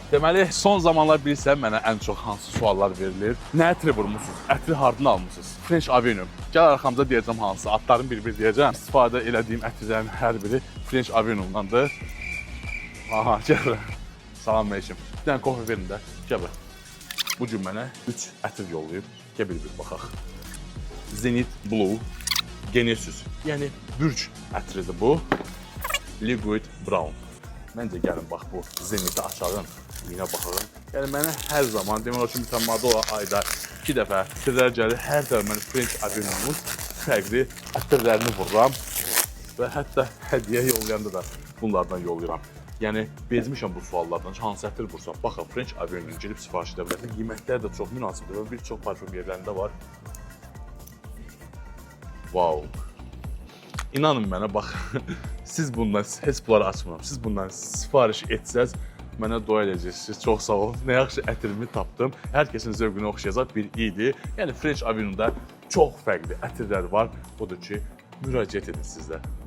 Deməli, son zamanlar bilirsən mənə ən çox hansı suallar verilir? Nə ətri vurmusunuz? Ətri hardan almısınız? French Avenue. Gəl arxamda deyəcəm hansı, adlarını bir-bir deyəcəm. İstifadə elədiyim ətirlərin hər biri French Avenue-dandır. Aha, gəl bura. Salam əleykum. Bir dənə kofe verin də. Gəl bura. Bu gün mənə 3 ətir yollayıb. Gəl bir-bir baxaq. Zenith Blue Genesis. Yəni bürc ətridir bu. Liquid Brown. Məncə gəlin bax bu Zenith-i açağın, yinə baxağın. Yəni mənə hər zaman demək olar ki, mütəmadi olaraq ayda 2 dəfə ətirlər gəlir. Hər dəfə mən French Avenue-nun fərqli ətirlərini vururam və hətta hədiyyə yollayanda da bunlardan yollayıram. Yəni bezmişəm bu suallardan. Hansı ətir vursam. Baxın, French Avenue-nun girib sifariş edə bilərsiniz. Qiymətlər də çox münasibdir və bir çox parfüm yerlərində var. Wow. İnanın mənə bax, siz bundan heç bunları açmıram. Siz bundan sifariş etsəz mənə dua edəcəksiniz. Çox sağ olun. Nə yaxşı ətrimi tapdım. Hər kəsin zövqünə oxşayacaq bir idi. Yəni French Avenue-da çox fərqli ətirlər var. Odur ki, müraciət edin sizdə.